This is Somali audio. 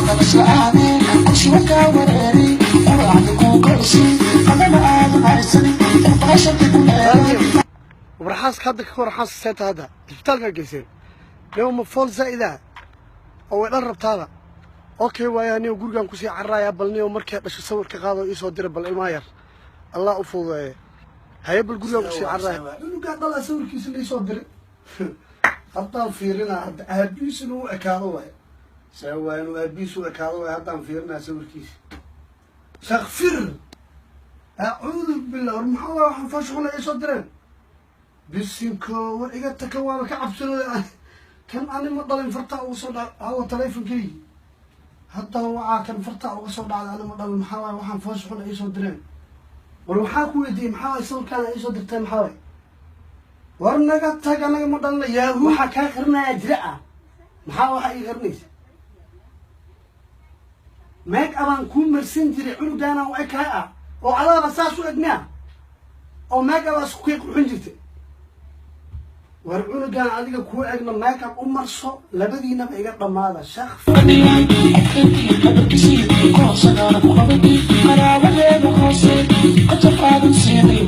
Qalasla aadeen kursiga kaa wareeri, quraacda kuu goysi, qadana aadan haysan, qurbaashada ku leeday. War xaaska hadda ka hor, xaaska seeta hadda isbitaalkaa geyseen niyo, ma fool zaa'ida oo way dhan rabtaaba? Okay, waaya niyo, gurigaan kusii cararayaa. Bal niyo, markay dhasho sawir ka qaado, iisoo dira. Bal ilmaha yar Allah u fududeeye. Haye, bal gurigaan kusii cararaya. Cunugaa dhalaa sawirkiisa laisoo diray, haddaan fiirinaa. Hadda aabihiis inuu u ekaado waay, see waay inuu aabihiis u ekaado waay. Haddaan fiirinaa sawirkiisa. Shakfir, acuudu billah. War maxaa waay waxaan foosha xuna iisoo direen? Bisinko, war iga taka, waaba ka cabsanooda. Kan ani ma dhalin, fartaa uga soo dhac. Hawa taleefonkeygi haddaan wacaa, kan fartaa uga soo dhacday. Ani ma dhalin. Maxaa waay waxaan foosha xuna iisoo direen? War waxaa ku weydiiyey, maxaa waay sawirkaana iisoo dirteen? Maxaa waay? War naga tag, anaga ma dhalina yaahu. Waxaa kaa qarinayaa jira ah. Maxaa waxaa ii qarinaysa? Make up-aan kuu marsan jiray, cunugaanaan u ekahay ah oo adaaba saas u eg miya oo make up aa isku kay qurxin jirtay? War cunugaan adiga kuu egna make up u marso. Labadiinaba iga dhammaada shaq. Hadalkiisii koosagaana ku qabay, qaraabadeeda hoose qajaf aadan siinay.